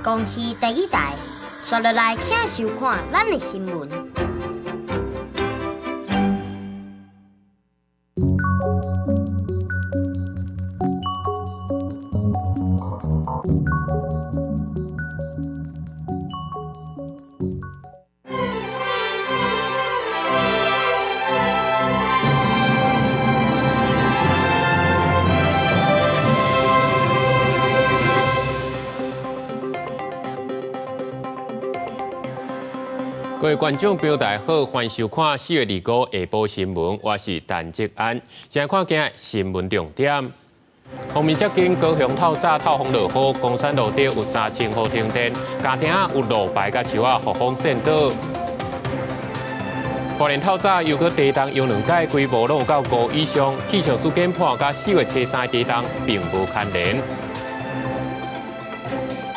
公視第二台，紲落來請收看咱的新聞。各位觀眾朋友，大家好，歡迎收看4月25下晡新聞，我是陳哲安。先來看今日新聞重點。鋒面接近高雄透早透風落雨，岡山路頂有3000戶停電，家庭有路牌佮樹仔予風扇倒。花蓮透早又閣地動有兩屆，規模攏有到5以上，氣象署研判佮4月初3地動並無牽連。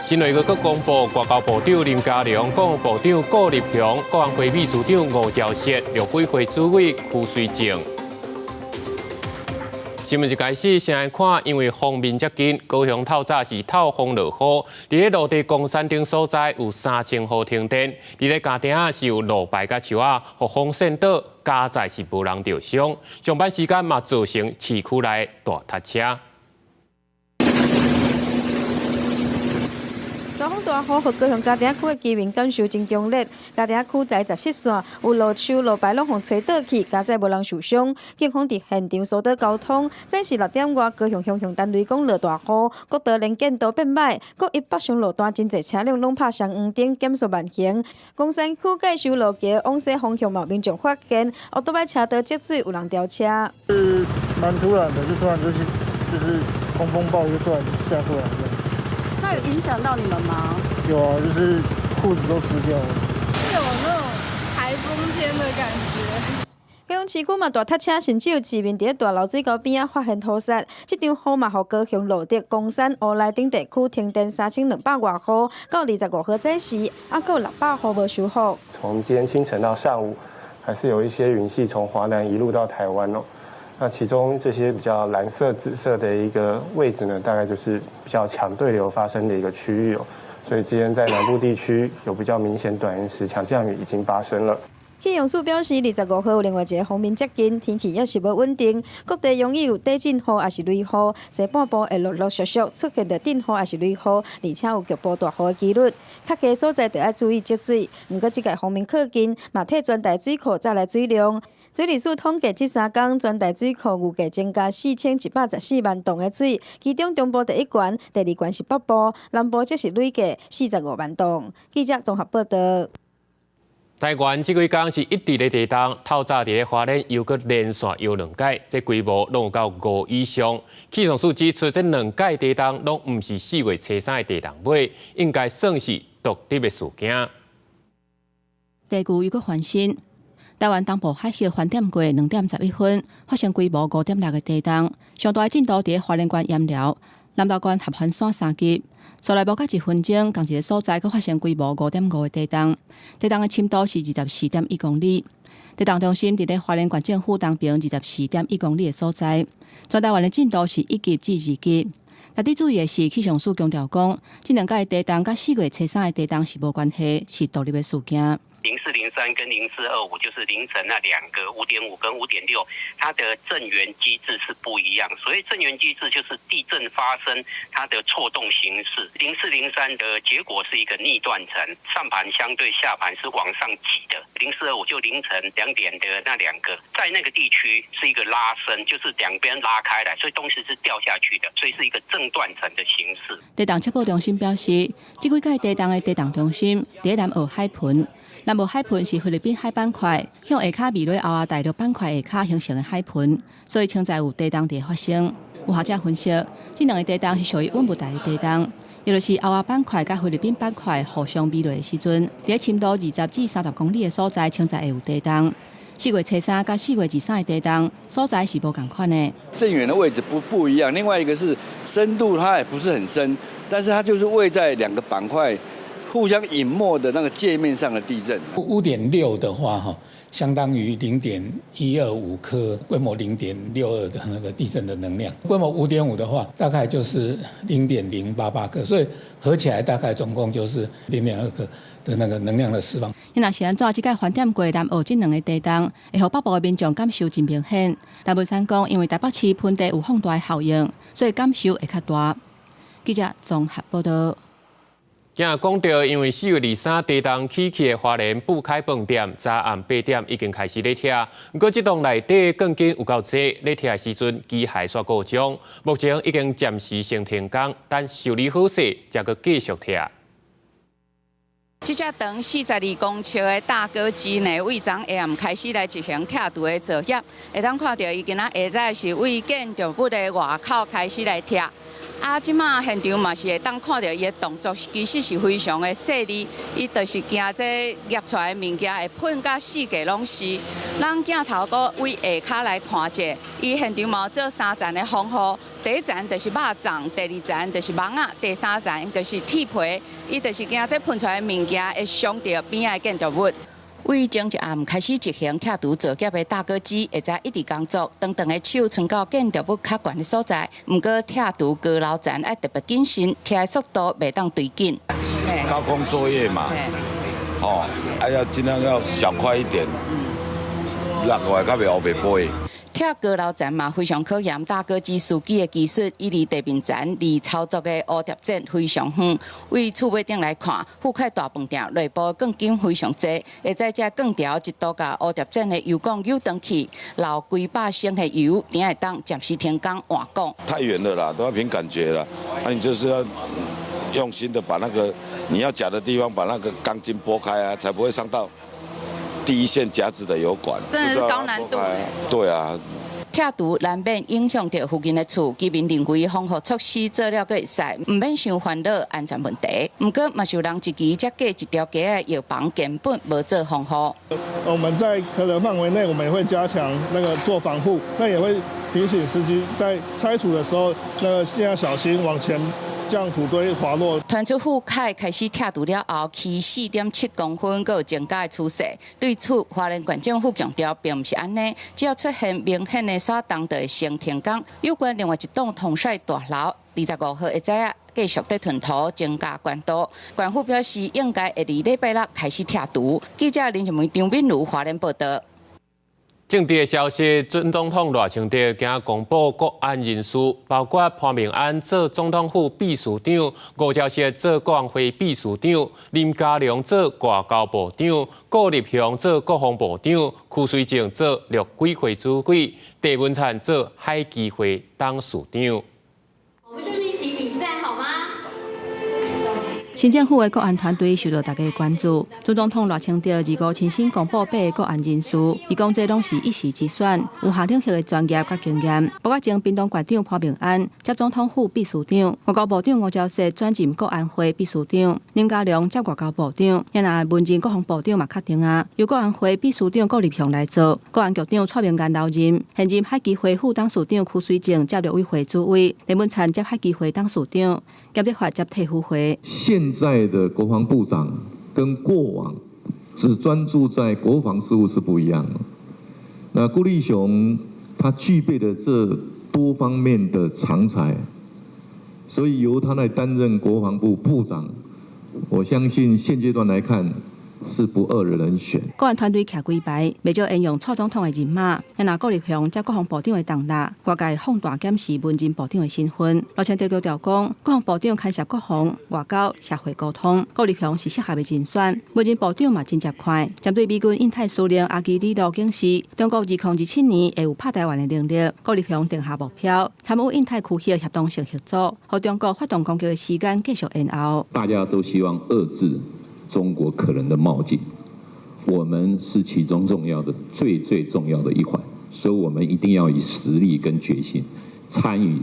新內閣閣公布，外交部長林佳龍、國防部長顧立雄、國安會秘書長吳釗燮、陸委會主委邱垂正。新聞一開始，先來看，因為鋒面接近，高雄透早是透風落雨，佇咧蘆地岡山頂所在有3000戶停電，佇咧家庭是有路牌佮樹仔予風扇倒，佳哉是無人著傷。上班時間嘛造成市區內大塞車。大風大雨，予高雄嘉田仔區的居民感受真強烈。嘉田仔區在17線有路樹、路牌攏予吹倒去，佳哉無人受傷。警方佇現場疏導交通。早時6點外，高雄雄雄單雷公落大雨，國道能見度變歹，國一北上路段真濟車輛攏拍雙黃燈減速慢行。岡山區介壽路橋往西方向嘛，民眾發現，歐多擺車道積水，有人調車。是蠻突然的，就突然就是狂風暴雨就突然下過來。那有影響到你們嗎？有啊，就是褲子都濕掉了。有那種颱風天的感覺。高雄市區嘛大塞車，甚至有市民佇咧大流水溝邊仔發現土石。這場雨嘛，予高雄蘆竹、岡山、烏來等地區停電3200外戶，到25號早時，猶閣有600戶無修復。從今天清晨到上午，還是有一些雲系從華南一路到台灣哦。那其中這些比較藍色、紫色的一個位置呢，大概就是比較強對流發生的一個區域哦。所以今天在南部地區有比較明顯短延時強降雨已經發生了。氣象署表示，25號有另外一個鋒面接近，天氣猶是無穩定，各地容易有短陣雨抑是雷雨，西半部會陸陸續續出現著陣雨抑是雷雨，而且有局部大雨的機率。較低所在著愛注意積水。毋過這屆鋒面靠近，嘛替全台水庫載來水量。水利署統計，這3工全台水庫預計增加4114萬噸的水，其中中部第一懸，第二懸是北部，南部則是累計45萬噸。記者綜合報導。台灣這幾工是一直咧地動，透早佇咧花蓮又閣連續搖兩擺，這規模攏有到5以上。氣象署指出，這兩擺地動攏毋是4月初3的地動尾，應該算是獨立的事件。地球又閣翻身。台灣東部海峽翻點過2點11分，發生規模5.6的地動，上大的震度佇花蓮縣鹽寮、南投縣合歡山3級。煞來無到1分鐘，仝一个所在閣發生規模5.5的地動，地動的深度是24.1公里。地動中心佇咧花蓮縣政府東邊24.1公里的所在。全台灣的震度是1級至2級。特別注意的是，氣象署強調講，這兩擺地動佮4月初3的地動是無關係，是獨立的事件。0403跟0425就是凌晨那兩個5.5跟5.6，它的震源機制是不一樣。所謂震源機制，就是地震發生它的錯動形式。0403的結果是一個逆斷層，上盤相對下盤是往上擠的。0425就凌晨2點的那兩個，在那個地區是一個拉伸，就是兩邊拉開來，所以東西是掉下去的，所以是一個正斷層的形式。地動測報中心表示，這幾擺地動的地動中心佇南澳海盆。南部海盆是菲律賓海板塊向下跤佇咧歐亞大陸板塊下跤形成的海盆，所以潛在有地動佇發生。有學者分析，這兩个地動是屬於溫霧帶的地動，也就是歐亞板塊佮菲律賓板塊互相糜落的時陣，佇深度20至30公里的所在，潛在會有地動。4月初3佮4月23的地動所在是無仝款的。震源的位置不一樣，另外一個是深度，它也不是很深，但是它就是位在兩個板塊互相隱沒的那個界面上的地震。5.6的話，哈，相當於0.125克，規模0.62的那個地震的能量。規模5.5的話，大概就是0.088克，所以合起來大概總共就是0.2克的那個能量的釋放。你若是按怎？這擺翻點過南澳這兩个地動，會予北部的民眾感受真明顯。陳文山講，因為台北市盆地有放大效應，所以感受會較大。記者綜合報道。今日講到，因為4月23地動起去的花蓮富凱飯店，昨暗8點已經開始咧拆。毋過這棟內底鋼筋有夠濟，咧拆的時陣機械煞故障，目前已經暫時先停工，等修理好勢，才閣繼續拆。這隻長42公尺的大哥機呢，對昨下暗開始來執行拆除的作業，會當看著伊今仔下早是對建築物的外口開始來拆。啊，這馬現場嘛是會當看著伊的動作，其實是非常的細膩，伊就是驚這捏出來的物件會噴甲四界攏是。咱鏡頭閣對下跤來看者，伊現場嘛有做三層的防護，第一層就是肉粽，第二層就是網仔，第三層就是鐵皮，伊就是驚這噴出來的物件會傷著邊仔的建築物。對前一暗開始執行拆除作業的大哥機，下早一直工作，長長的手伸到建築物較懸的所在。毋過拆除高樓層愛特別謹慎，拆的速度袂當刣緊。高空作業嘛，哦，啊要盡量要小塊一點，落過來較袂烏白飛。拆高樓層嘛非常考驗大哥機司機的技術，伊離地面層離操作的蝴蝶剪非常遠。對厝尾頂來看，富凱大飯店內部鋼筋非常濟，會使這鋼條一度共蝴蝶剪的油管扭斷去，漏幾百升的油，才會當暫時停工換管。太遠了啦，都要憑感覺啦。啊，你就是要用心的把那個你要夾的地方把那個鋼筋撥開啊，才不會傷到第一線夾子的油管。真的是高難度。對啊。拆除難免影響著附近的厝，居民認為防護措施做了閣會使，毋免傷煩惱安全問題。毋過嘛是有人質疑，這隔一條街的藥房根本無做防護。我們在可能範圍內，我們也會加強那個做防護，那也會提醒司機在拆除的時候，那個盡量小心往前。將土堆滑落。傳出富凱開始拆除了後，起4.7公分，閣有增加的趨勢。對此，花蓮縣政府強調，並毋是按呢，只要出現明顯的徙動，就會先停工。有關另外一棟統帥大樓，25號下早繼續佇吞土增加懸度。縣府表示，應該會佇禮拜六開始拆除。記者林靜梅、張敏如花蓮報道。政治的消息，準總統賴清德今仔公布國安人事，包括潘孟安做總統府秘書長，吳釗燮做國安會秘書長，林佳龍做外交部長，顧立雄做國防部長，邱垂正做陸委會主委，鄭文燦做海基會董事長。我們就是一起比賽好嗎？新政府的國安團隊受到大家的關注。準總統賴清德25親身公布八个國安人事，伊講這攏是一時之選，有下領域的專業佮經驗。包括前屏東縣長潘孟安接總統府秘書長，外交部長吳釗燮轉任國安會秘書長，林佳龍接外交部長，若文任國防部長嘛確定啊，由國安會秘書長顧立雄來做，國安局長蔡明彥留任，現任海基會副董事長邱垂正接陸委會主委，鄭文燦接海基會董事長，兼立法接退輔會。現在的國防部長跟過往只專注在國防事務是不一樣的。那顧立雄他具備的這多方面的長才，所以由他來擔任國防部部長，我相信現階段來看是不二的人選。國安團隊徛幾排，袂少沿用蔡總統的人馬。若顧立雄接國防部長的重擔，外界放大檢視文任部長的身份。賴清德強調講，國防部長牽涉國防、外交、社會溝通，顧立雄是適合的人選。文任部長嘛真接看。針對美軍印太司令阿基里諾警示，中國2027年會有拍台灣的能力，顧立雄定下目標，參與印太區域協同性合作，予中國發動攻擊的時間繼續延後。大家都希望遏制中國可能的冒進，我們是其中重要的、最最重要的一環，所以我們一定要以實力跟決心參與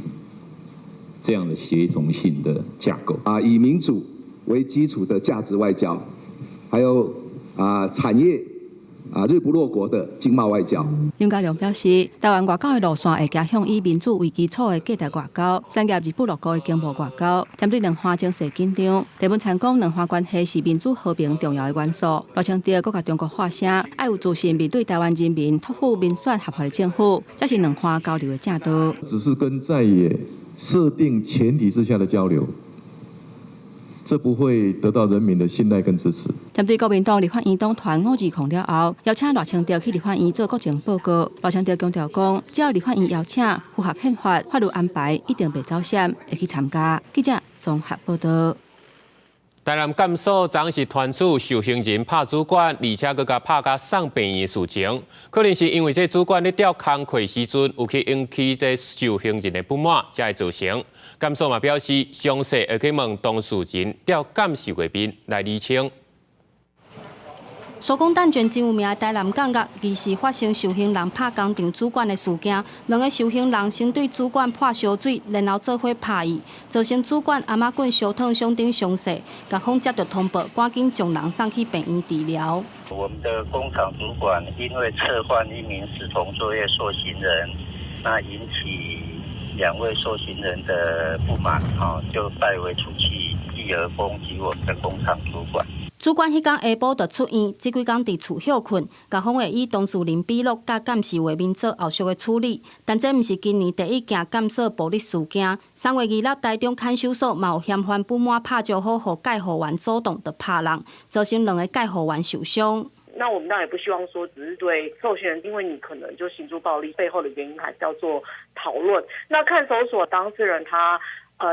這樣的協同性的架構。啊，以民主為基礎的價值外交，還有產業啊，日不落國的經貿外交。林佳龍表示，台灣外交的路線會走向以民主為基礎的價值外交，產業日不落國的經貿外交。針對兩岸情勢緊張，黎文燦講，兩岸關係是民主和平重要的元素。賴清德閣共中國發聲，愛有自信面對台灣人民託付民選合法的政府，才是兩岸交流的正道。只是跟在野設定前提之下的交流。這不會得到人民的信賴跟支持。針對國民黨立法院黨團5-2-0了後，邀請賴清德去立法院做國情報告。賴清德強調講，只要立法院邀請，符合憲法、法律安排，一定袂走閃，會去參加。記者綜合報道。台南監所昨昏是傳出受刑人拍主管，而且閣共拍共送病院的事情，可能是因為這主管咧調工課時陣有去引起這受刑人的不滿，才會造成。監所嘛表示，詳細會去問當事人調監視畫面來釐清。手工蛋捲真有名的台南監獄，二四發生受刑人拍工廠主管的事件。兩个受刑人先對主管潑燒水，然後做伙拍伊，造成主管頷仔骨燒燙傷等傷勢。獄方接著通報，趕緊將人送去病院治療。我們的工廠主管因為撤換一名視同作業受刑人，那引起兩位受刑人的不滿，就代為出氣，繼而攻擊我們的工廠主管。主管彼工下晡就出院，這幾工佇厝歇睏。獄方會以當事人筆錄佮監視畫面做後續的處理。但這毋是今年第一件監所暴力事件。3月26，台中看守所嘛有嫌犯不滿拍招呼，予介護員主動就拍人，造成兩个介護員受傷。那我們當然也不希望說，只是對受刑人，因為你可能就形諸暴力背後的原因，還是要做討論。那看守所當事人他，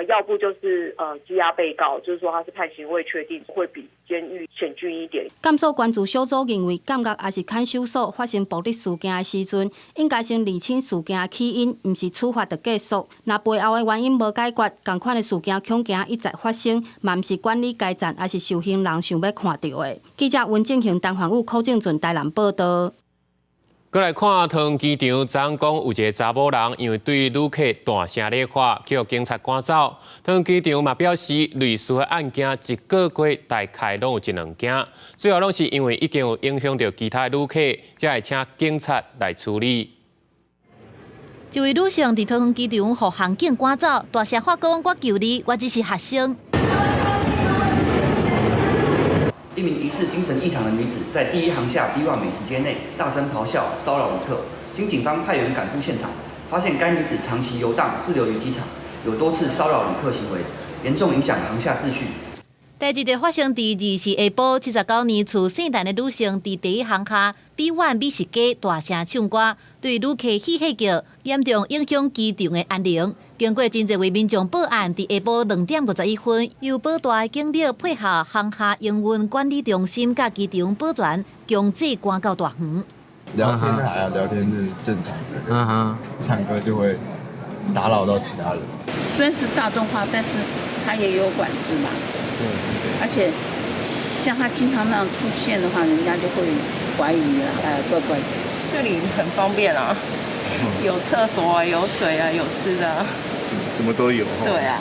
要不就是羈押被告，就是說他是判刑未確定，會比監獄險峻一點。監所關注小組認為，監獄抑是看守所發生暴力事件的時陣，應該先釐清事件的起因，毋是處罰就結束。若背後的原因無解決，仝款的事件恐驚一再發生，嘛毋是管理階層抑是受刑人想欲看著的。記者溫正雄、陳焕武、柯正俊台南報道。閣來看桃園機場，昨昏講有一个查某人因為對旅客大聲咧喊，去予警察趕走。桃園機場嘛表示，類似的案件一个月大概攏有一兩件，主要攏是因為已經有影響著其他旅客，才會請警察來處理。一位女性佇桃園機場予航警趕走，大聲喊講：我求你，我只是學生。一名疑似精神異常的女子在第一航廈 B1 美食街內大聲咆哮，騷擾旅客。經警方派員趕赴現場，發現該女子長期遊蕩滯留於機場，有多次騷擾旅客行為，嚴重影響航廈秩序。代誌就發生佇24下晡，79年厝姓陳的女性佇第一航廈 B1 美食街大聲唱歌，對旅客嬉戲叫，嚴重影響機場的安寧。經過真濟位民眾報案，佇下晡2點51分，由保大的警力配合航廈營運管理中心佮機場保全，強制趕到大園。聊天還好，聊天是正常的。嗯哼，唱歌就會打擾到其他人。雖然是大眾化，但是它也有管制嘛。對。而且像他經常那樣出現的話，人家就會懷疑啦，怪怪的。這裡很方便啊，有廁所啊，有水啊，有吃的啊。什麼都有。對啊。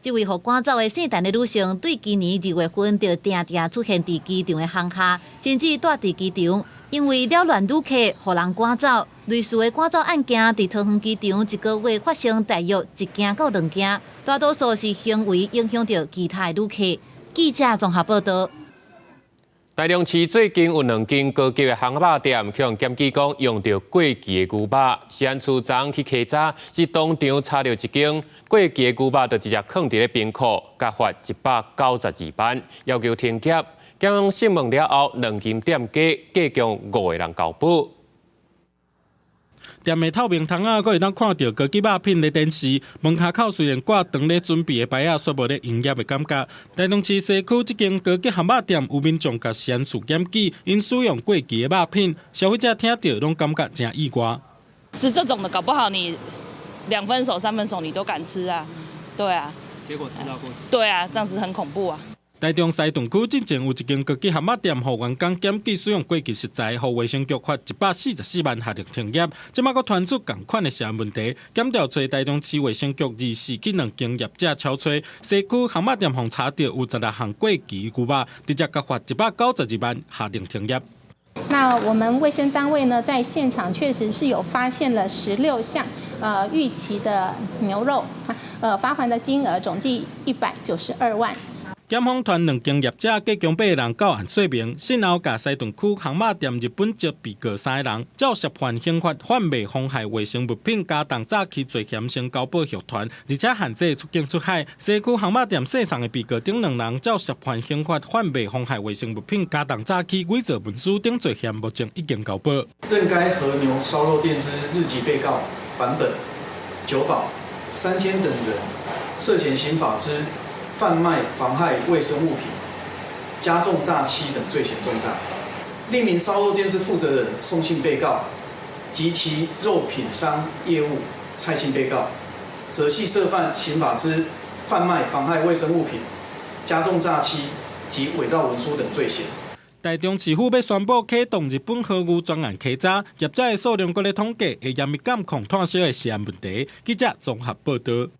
這位予趕走的姓陳的女性，對今年2月份就定定出現佇機場的航廈，甚至蹛佇機場，因為擾亂旅客，予人趕走。類似的趕走案件，佇桃園機場一个月發生大約一件到兩件，大多數是行為影響著其他的旅客。記者綜合報道。台中市最近有兩間高級的烘肉店，予人檢舉講用著過期的牛肉。食安處昨昏去稽查，是當場查著一間過期的牛肉，就直接囥佇咧冰庫，共罰192萬，要求停業。檢方訊問了後，兩間店家計共五个人交保。店的透明窗仔，閣會當看著高級肉品咧展示。門跤口雖然掛當咧準備的牌仔，卻無咧營業的感覺。台中市西區這間高級漢堡店有民眾共食安處檢舉，𪜶使用過期的肉品，消費者聽著攏感覺誠意外。吃這種的，搞不好你兩分熟、三分熟你都敢吃啊？對啊。結果吃到過期。對啊，這樣子很恐怖啊。台中西屯區進前有一間高級漢堡店，予員工檢舉使用過期食材，予衛生局罰144萬下令停業。這擺閣傳出仝款的食安問題，檢調揣台中市衛生局24去兩間業者敲揣，西區漢堡店予查著有16項過期牛肉，直接共罰192萬下令停業。那我們衛生單位呢，在現場確實是有發現了16項逾期的牛肉，罰鍰的金額總計192萬。檢方傳兩間業者計共八人到案說明，訊後共西屯區烘肉店日本籍被告三个人，照涉犯刑法販賣妨害衛生物品加重詐欺罪嫌先交保候傳，而且限制出境出海。西區烘肉店姓宋的被告等兩人，照涉犯刑法販賣妨害衛生物品加重詐欺偽造文書等罪嫌，目前已經交保。認該和牛燒肉店之日籍被告坂本、久保、三天等人涉嫌刑法之販賣妨害衛生物品、加重詐欺等罪嫌重大。另名燒肉店之負責人宋姓被告及其肉品商業務蔡姓被告，則係涉犯刑法之販賣妨害衛生物品、加重詐欺及偽造文書等罪嫌。台中市府欲宣布啟動日本和牛專案稽查，業者的數量閣咧統計，會嚴密監控炭燒的食安問題。記者綜合報道。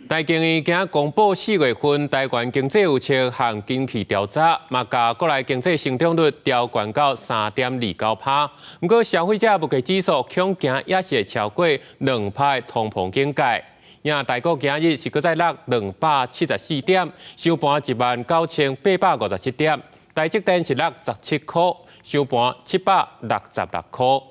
台經院今仔公布4月份台灣經濟預測和景氣調查，嘛共國內經濟成長率調懸到3.29%。毋過消費者物價指數恐驚也是會超過2%通膨警戒。影台股今日是閣再落274點，收盤19,857點。台積電是落17箍，收盤766箍。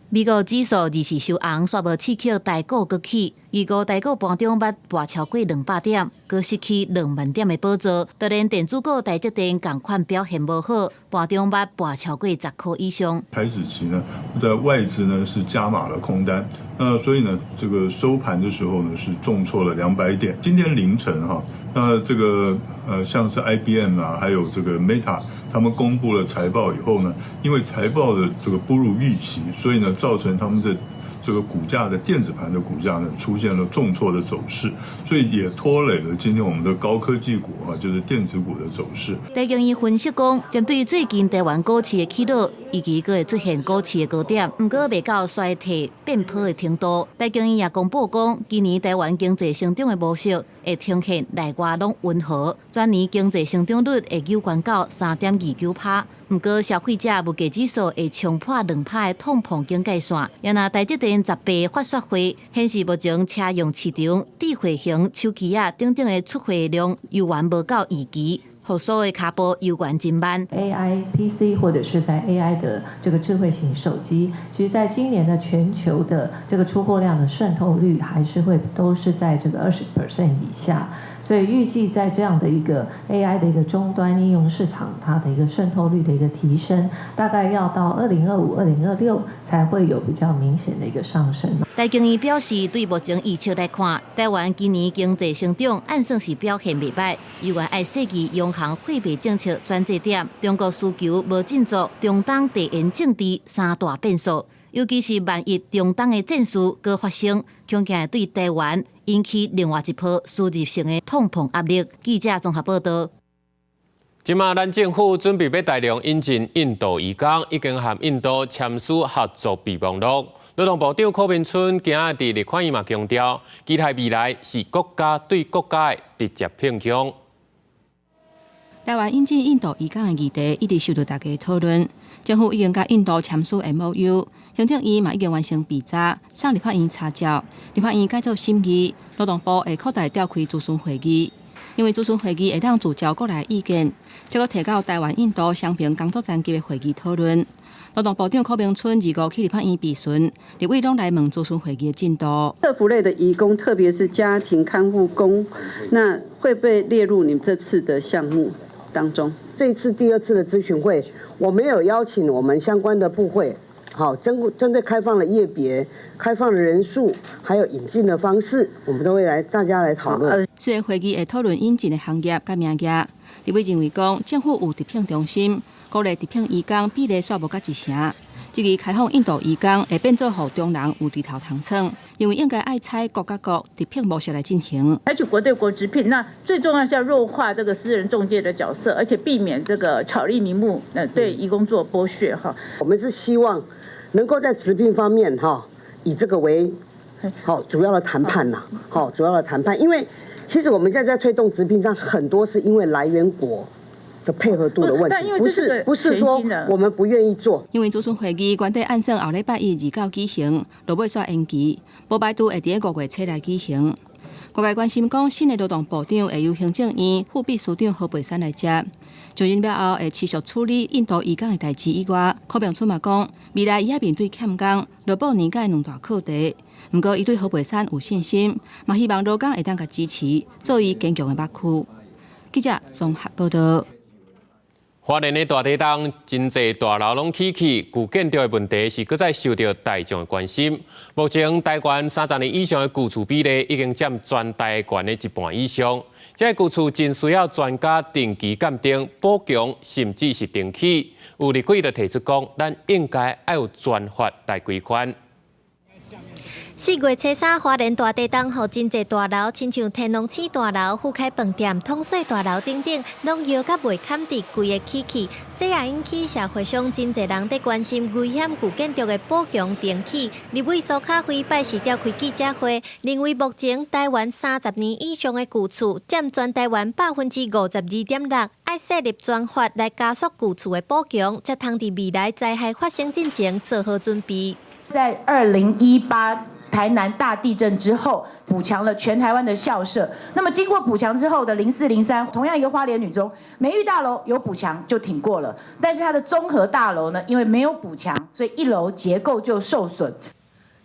美國指數二四收紅，煞無刺激台股閣起。預估台股盤中捌跋超過200點，閣失去2萬點的寶座。就連電子股台積電仝款表現無好，盤中捌跋超過10箍以上。台指期呢，在外資呢是加碼了空單，那所以呢，這個收盤的時候呢是重挫了200點。今天凌晨哈，那這個像是 IBM 啊，還有這個 Meta，他們公布了財報以後呢，因為財報的這個不如預期，所以呢造成他們的這個股價的電子盤的股價呢出現了重挫的走勢，所以也拖累了今天我們的高科技股啊，就是電子股的走勢。台經院分析講，針對最近台灣股市的起落，預期閣會出現股市的高點，毋過袂到衰退變破的程度。台經院也公布講，今年台灣經濟成長的模式會呈現內外攏溫和，全年經濟成長率會扭懸到3.29%。毋過消費者物價指數會衝破2%的通膨警戒線。也若台積電18法說會顯示，目前車用市場、智慧型手機仔等等的出貨量猶原無夠預期，復甦的跤步猶原真慢。 AI PC 或者是在 AI 的這個智慧型手機，其實在今年的全球的這個出貨量的滲透率還是會都是在這個20% 以下。所以預計在這樣的一個 AI 的一個終端應用市場，它的一個滲透率的一個提升，大概要到2025、2026才會有比較明顯的一個上升。台經院表示，對目前預測來看，台灣今年經濟成長按算是表現袂䆀，猶原愛細緻央行貨幣政策轉折點，中國需求無振作，中東地緣政治三大變數。尤其是萬一中東的戰事閣發生，恐驚會對台灣引起另外一波輸入性的通膨壓力。記者綜合報道。這馬咱政府準備欲大量引進印度移工，已經和印度簽署合作備忘錄。勞動部長柯文春今仔佇立法院嘛強調，期待未來是國家對國家的直接聘用。台灣引進印度移工的議題一直受到大家討論。政府已經佮印度簽署 MOU，行政院嘛已經完成備查，送立法院查照。立法院改做審議，勞動部會擴大召開諮詢會議，因為諮詢會議會當聚焦國內意見，才閣提到台灣印度雙邊工作層級的會議討論。勞動部長柯銘春二五去立法院備詢，立委攏來問諮詢會議的進度。社福類的移工，特別是家庭看護工，那會被列入你們這次的項目當中？這一次第二次的諮詢會，我們有邀請我們相關的部會，好，針對開放的業別、開放的人數，還有引進的方式，我們都會來大家來討論。這個會議會討論引進的行業佮名額。立委認為講，政府有直聘中心，鼓勵直聘移工比例煞無到一成。這個開放印度移工會變做予中人有豬頭通創，認為應該愛採國佮國直聘模式來進行。採取國對國直聘，那最重要是要弱化這個私人仲介的角色，而且避免這個巧立名目，對移工做剝削哈。我們是希望能夠在直聘方面哈，以這個為好主要的談判吶，好主要的談判，因為其實我們現在在推動直聘上，很多是因為來源國的配合度的問題，不是說我們不願意做。因為諮詢會議原底按算後禮拜一二九舉行，落尾煞延期，無排除會佇五月初來舉行。外界關心講，新的勞動部長會由行政院副秘書長何佩珊來接，就任了後會持續處理印度移工的代誌以外，柯銘春嘛講，未來伊愛面對欠工、勞保年假兩大課題。毋過，伊對何佩珊有信心，嘛希望勞工會當共支持，做伊堅強的目軀。記者綜合報道。花蓮的大地動，真濟大樓攏起去，舊建築的問題是閣再受著大眾的關心。目前台灣30年以上的舊厝比例已經佔全台灣的一半以上。這個舊厝真需要專家定期鑑定、補強，甚至是重起。有立委就提出講，咱應該愛有專法來規範。 4月初3，花蓮大地動，予真濟大樓，親像天龍星大樓、富凱飯店、統稅大樓等等，攏搖甲袂堪佇規个起去。這也引起社會上真濟人佇關心危險舊建築的補強重起。立委蘇卡輝拜四召開記者會，認為目前台灣30年以上的舊厝佔全台灣52.6%，愛設立專法來加速舊厝的補強，才通佇未來災害發生進前做好準備。在2018台南大地震之後，補強了全台灣的校舍。那麼經過補強之後的0403，同樣一個花蓮女中美育大樓有補強就挺過了，但是它的綜合大樓呢，因為沒有補強，所以一樓結構就受損。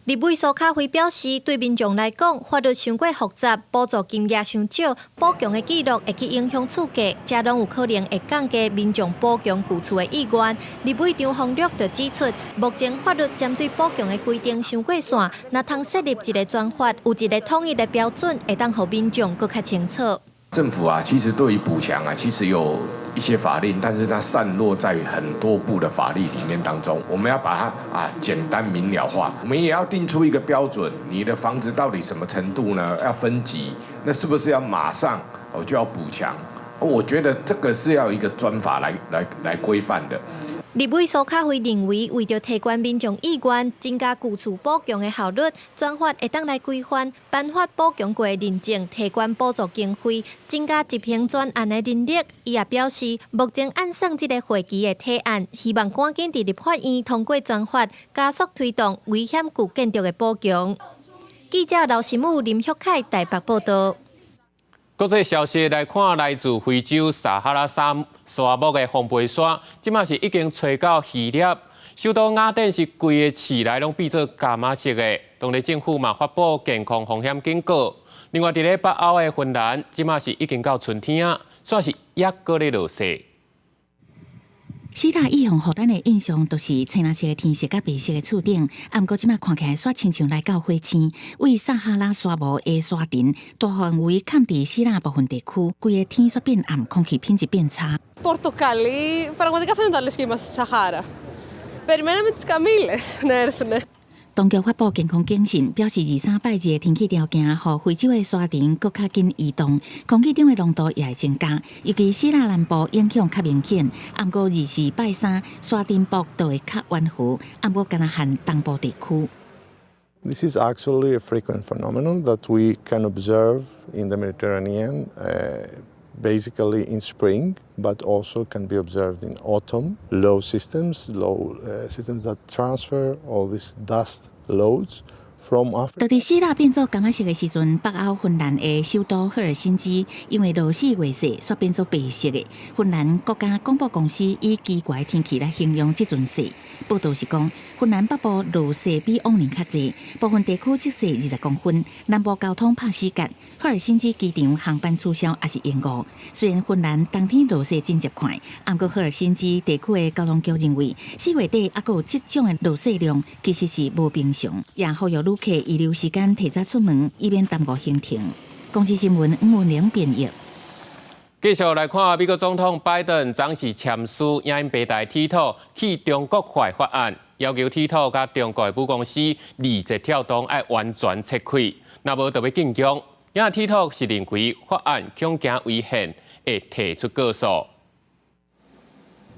立委蘇卡輝表示，對民眾來講，法律傷過複雜，補助金額傷少，補強的記錄會去影響厝價，這攏有可能會降低民眾補強舊厝的意願。立委張宏禄就指出，目前法律針對補強的規定傷過散，若通設立一個專法，有一個統一的標準，會當予民眾閣較清楚。政府啊，其實對於補強啊，其實有一些法令，但是它散落在很多部的法律裡面當中，我們要把它啊簡單明了化。我們也要定出一個標準，你的房子到底什麼程度呢？要分級，那是不是要馬上哦就要補強？我覺得這個是要一個專法來規範的。立委蘇卡輝認為，為著提懸民眾意願，增加舊厝補強的效率，專法會當來規範，頒發補強過的認證，提懸補助經費，增加執行專案的人力。伊也表示，目前按算這個會期的提案，希望趕緊佇立法院通過專法，加速推動危險舊建築的補強。記者劉新武、林旭凱台北報導。國際消息來看，來自非洲撒哈拉沙漠的風飛沙，這馬是已經吹到希臘，首都雅典是規个市內攏變做柑仔色的。當地政府嘛發布健康風險警告。另外，佇咧北歐的芬蘭，這馬是已經到春天啊，煞是猶閣咧落雪。希臘一向予咱的印象都是青藍色的天色佮白色的厝頂，啊，毋過這馬看起來煞親像來到火星，位撒哈拉沙漠的沙塵大範圍崁佇希臘部分地區，規个天煞變暗，空氣品質變差。 Πορτοκαλί, πραγματικά φαίνονταν λες και είμαστε στη Σαχάρα. Περιμέναμε τις καμήλες να έρθουνε. 當局發布健康警訊，表示二三拜二的天氣條件，予非洲的沙塵閣較緊移動，空氣中的濃度也會增加。尤其希臘南部影響較明顯。啊，毋過24拜三沙塵暴就會較溫和，啊，毋過干焦限東部地區。 This is actually a frequent phenomenon that we can observe in the Mediterranean, basically in spring, but also can be observed in autumn. Low systems that transfer all this dust loads from Africa. 當佇希臘變做柑仔色的時陣，北歐芬蘭的首都赫爾辛基因為落四月雪，煞變做白色的。芬蘭國家廣播公司以奇怪天氣來形容這陣雪。報道是講，芬蘭北部落雪比往年較濟，部分地區積雪20公分，南部交通拍死結。赫爾辛基機場航班取消抑是延誤。雖然芬蘭冬天落雪真習慣，毋過赫爾辛基地區的交通局認為，4月底猶閣有這種的落雪量，其實是無平常，也呼籲旅客預留時間提早出門，以免耽誤行程。公視新聞吳文玲編譯。繼續來看，美國總統拜登昨時簽署影音平台 TikTok 去中國化法案，要求 TikTok 佮中國的母公司字節跳動愛完全切開，若無就欲禁用。因為 TikTok 是認為法案恐驚違憲，會提出告訴。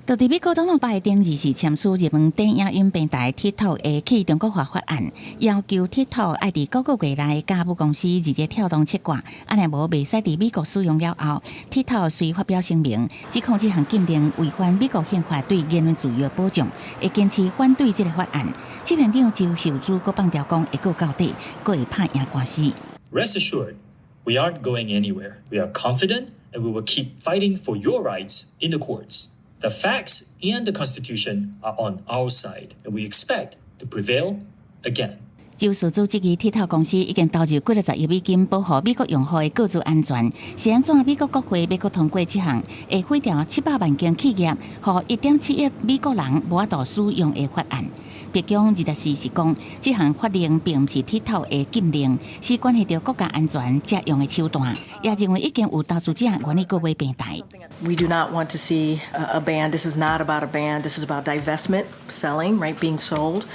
就佇美國總統拜登二時簽署熱門短影音平台 TikTok 的去中國化法案，要求 TikTok 愛佇九個月內共母公司字節跳動切割，按呢無袂使佇美國使用了後，TikTok 遂發表聲明，指控這項禁令違反美國憲法對言論自由的保障，會堅持反對這个法案。執行長周受資閣放調講會告到底，閣會拍贏官司。 Rest assured, we aren't going anywhere. We are confident, and we will keep fighting for your rights in the courts. The facts and the Constitution are on our side, and we expect to prevail again. 周受資質疑鐵頭公司已經投入幾若十億美金保護美國用戶的個資安全，是按怎美國國會欲閣通過這項會毀掉700萬間企業予1.7億美國人無法度使用的法案？白宮24是講，這項法令並毋是鐵頭的禁令，是關係著國家安全才用的手段，也認為已經有投資者願意購買平台。 We do not want to see a ban. This is not about a ban. This is about divestment, selling, right, being sold.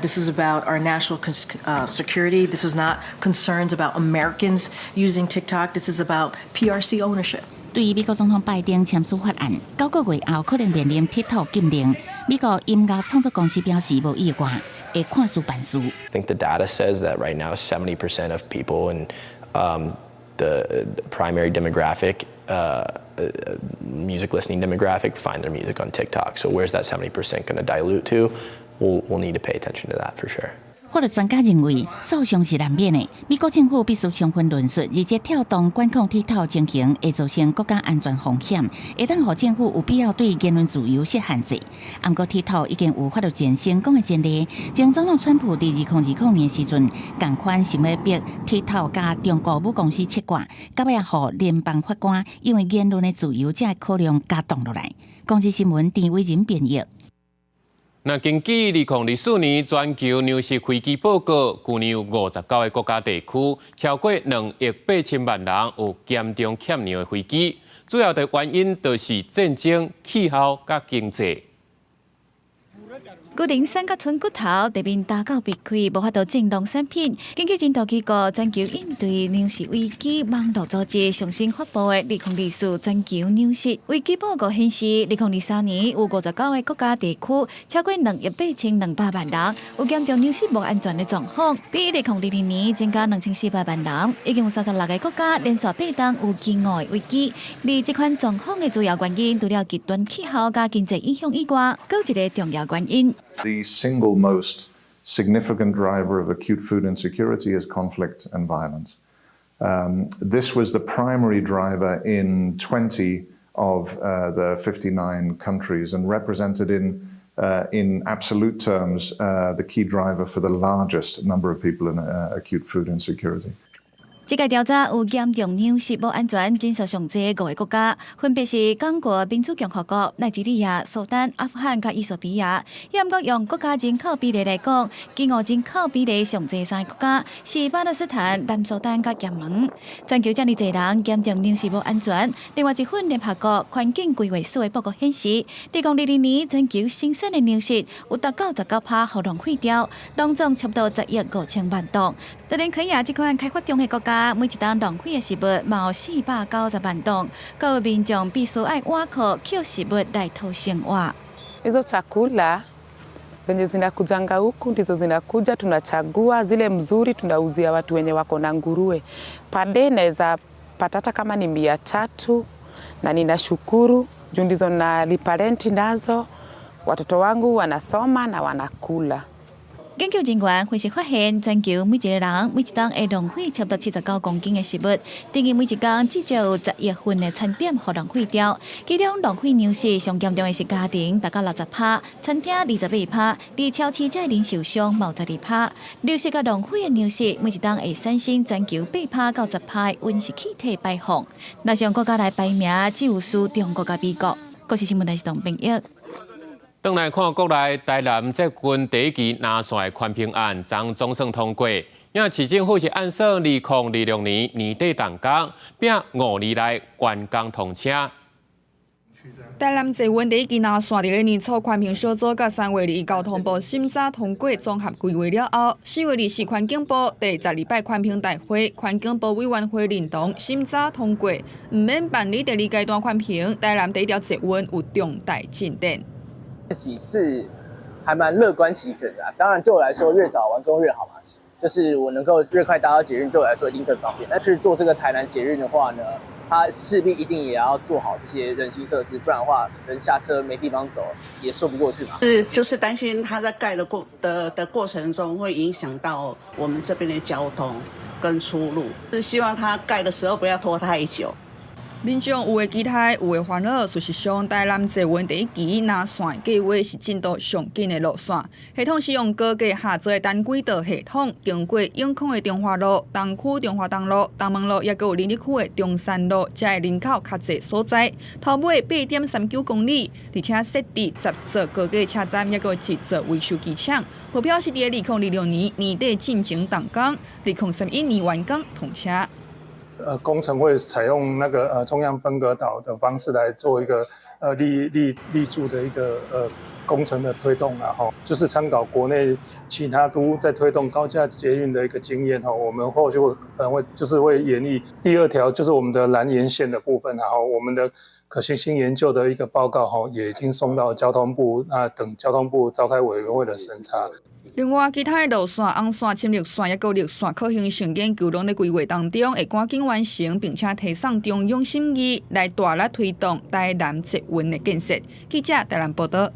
This is about our national security. This is not concerns about Americans using TikTok. This is about PRC ownership. 對於美國總統拜登簽署法案，9個月後可能面臨鐵頭禁令。美國音樂創作公司表示無意外，會看事辦事。 I think the data says that right now 70% of people in the primary demographic, music listening demographic, find their music on TikTok. So where's that 70% going to dilute to? We'll need to pay attention to that for sure. 法律專家認為，訴訟是難免的。美國政府必須充分論述，字節跳動管控鐵頭情形會造成國家安全風險，會當予政府有必要對言論自由設限制。毋過鐵頭已經有法律戰成功的前例，前總統川普佇2020年時陣，仝款想欲逼鐵頭佮中國母公司切割，到尾予聯邦法官因為言論的自由這个考量共擋落來。公視新聞陳偉仁編譯。那根據2024年全球糧食危機報告，舊年有59個國家地區，超過2億8千萬人有嚴重缺糧的危機。主要的原因就是戰爭、氣候佮經濟。龜苓瘦甲賰骨頭，地面焦到癟氣，無法度種農產品。根據人道機構全球應對糧食危機網路組織上新發布的2024全球糧食危機報告顯示，2023年有59個國家地區，超過2億8200萬人有嚴重糧食無安全的狀況，比2022年增加2400萬人。已經有36個國家連續8冬有饑餓的危機。而這款狀況的主要原因，除了極端氣候佮經濟影響以外，閣有一個重要原因。 The single most significant driver of acute food insecurity is conflict and violence. This was the primary driver in 20 of the 59 countries and represented in absolute terms the key driver for the largest number of people in acute food insecurity. 這個調查有嚴重糧食無安全人數上濟五個國家，分別是剛果民主共和國、奈及利亞、蘇丹、阿富汗佮衣索比亞。毋過用國家人口比例來講，飢餓人口比例上濟三个國家是巴勒斯坦、南蘇丹佮也門。全球遮爾濟人嚴重糧食無安全。另外一份聯合國環境規劃署的報告顯示，2022年全球生產的糧食有達到19%予浪費掉，攏總差不多10億5千萬噸。就連肯亞這款開發中的國家，每一冬浪費的食物嘛有490萬噸，閣有民眾必須愛倚靠抾食物來討生活。 Hizo chakula zenye zinakujanga huku ndizo zinakuja, tunachagua zile mzuri, tunauzia watu wenye wako na nguruwe. Per day naweza pata hata kama ni 300, na ninashukuru juu ndizo nalipa renti nazo, watoto wangu wanasoma na wanakula。研究人員分析發現，全球每一個人每一冬會浪費差不多79公斤的食物，等於每一工至少有10億份的餐點予浪費掉。其中浪費糧食上嚴重的是家庭，達到60%，餐廳28%，而超市這零售商嘛有12%。流失佮浪費的糧食，每一冬會產生全球8%到10%的溫室氣體排放。若是用國家來排名，只有輸中國佮美國。國視新聞台是董編譯。轉來看國內台南捷運第一期藍線的寬頻案，昨總算通過。因市政府是按算2026年年底動工，拼5年內完工通車。台南捷運第一支藍線佇咧年初環評小組佮3月21交通部審查通過綜合規劃了後，4月24環境部第12擺環評大會，環境部委員會認同審查通過，毋免辦理第二階段環評。台南第一條捷運有重大進展。自己是還蠻樂觀其成的，當然對我來說越早完工越好嘛，就是我能夠越快搭到捷運，對我來說一定更方便。但是做這個台南捷運的話呢，它勢必一定也要做好這些人行設施，不然的話，人下車沒地方走，也說不過去嘛。是，就是擔心它在蓋的過程中會影響到我們這邊的交通跟出入，是希望它蓋的時候不要拖太久。民眾有的期待，有的煩惱。事實上，台南捷運第一期藍線計劃是進度上緊的路線。系統使用高架下座的單軌道系統，經過永康的中華路、東區中華東路、東門路，抑閣有林立區的中山路，才會人口較濟所在。頭尾8.39公里，而且設置10座高架車站，抑閣有一座維修機場。目標是佇2026年年底進前動工，2031年完工通車。工程會採用那個中央分隔島的方式來做一個立柱的一個工程的推動啊，哈，就是參考國內其他都在推動高架捷運的一個經驗哈，我們後續會可能會就是會研議第二條，就是我們的藍延線的部分，然後我們的可行性研究的一個報告哈，也已經送到交通部，那等交通部召開委員會的審查。另外，其他的路線、紅線、深綠線抑閣綠線可行性研究攏佇規劃當中，會趕緊完成，並且提送中央審議，來大力推動台南捷運的建設。記者台南報道。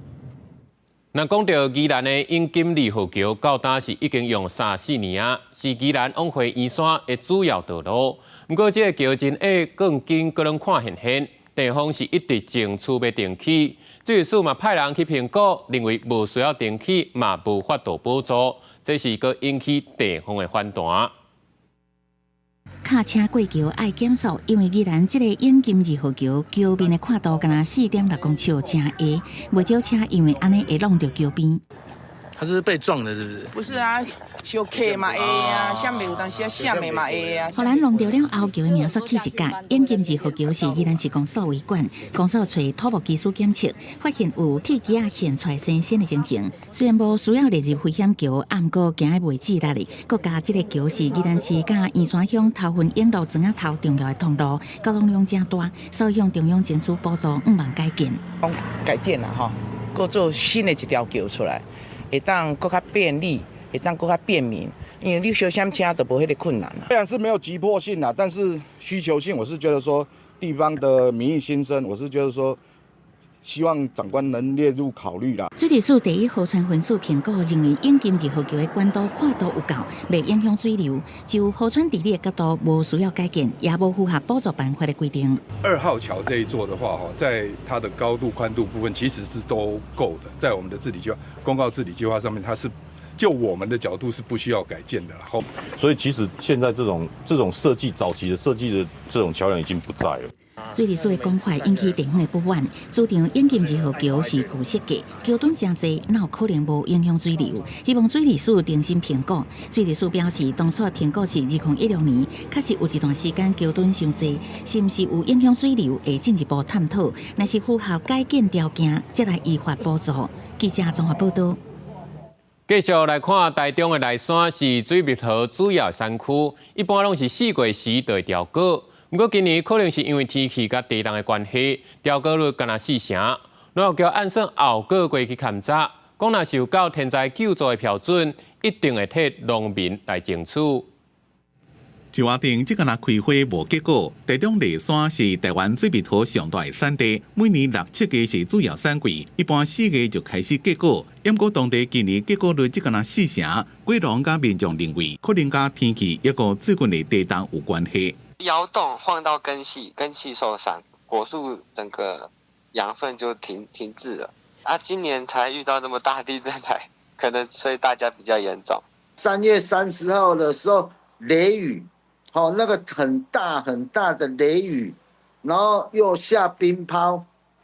若講到宜蘭的永金二號橋，到今是已經用三四年啊，是宜蘭往回宜山的主要道路。毋過這個橋真矮，鋼筋閣攏看現現，地方是一直爭取欲重起。水利署嘛派人去評估，認為無需要重起，嘛無法度補助，這是閣引起地方的反彈。卡車過橋愛減速，因為宜蘭這個永金二號橋橋面的闊度干焦4.6公尺，誠狹，袂少車因為按呢會挵著橋邊。他是被撞的，是不是？不是啊，相磕嘛會啊，啥物有當時啊，啥物嘛會啊。予人弄著了後橋的名煞去一角。永金二號橋是宜蘭市公所維管，公所揣土木技師檢測，發現有鐵枝仔現出來生鉎的情形。雖然無需要列入危險橋，毋過行得袂致力。閣加這個橋是宜蘭市佮宜山鄉頭份永樂庄仔頭重要的通路，交通量誠大，所以向中央爭取補助，向望改建。講改建啦吼，閣做新的一條橋出來。會當閣較便利，會當閣較便民，因為你小閃車都無彼個困難。雖然是沒有急迫性啦，但是需求性，我是覺得說地方的民意心聲，我是覺得說希望長官能列入考慮啦。水利署第一河川分署評估認為，永金二號橋的管道闊度有夠，袂影響水流。就河川治理的角度，無需要改建，也無符合補助辦法的規定。二號橋這一座的話，在它的高度、寬度部分其實是都夠的，在我們的治理計劃、公告治理計劃上面，它是就我們的角度是不需要改建的。好，所以其實現在這種設計早期的設計的這種橋梁已經不在了。水利署的講法引起地方的不滿，主張永金二號橋是舊設計，橋墩誠濟，哪有可能無影響水流？希望水利署重新評估。水利署表示，當初的評估是2016年，確實有一段時間橋墩傷濟，是毋是有影響水流，會進一步探討。若是符合改建條件，才來依法補助。記者綜合報道。繼續來看台中的內山是水蜜桃主要產區，一般攏是四月時就會掉果。毋過今年可能是因為天氣佮地凍的關係，掉果率干焦四成。農業局按算後個月去勘查，講若是有夠天災救助的標準，一定會替農民來爭取。一活頂這個若開花無結果，台中內山是台灣水蜜桃上大的產地，每年六七月是主要產季，一般4月就開始結果。毋過當地今年結果率只干焦四成，果農佮民眾認為可能佮天氣抑閣最近的地凍有關係。搖動晃到根系，根系受傷，果樹整個養分就停滯了。啊，今年才遇到那麼大地震，才可能所以大家比較嚴重。3月30號的時候，雷雨，哦，那個很大很大的雷雨，然後又下冰雹，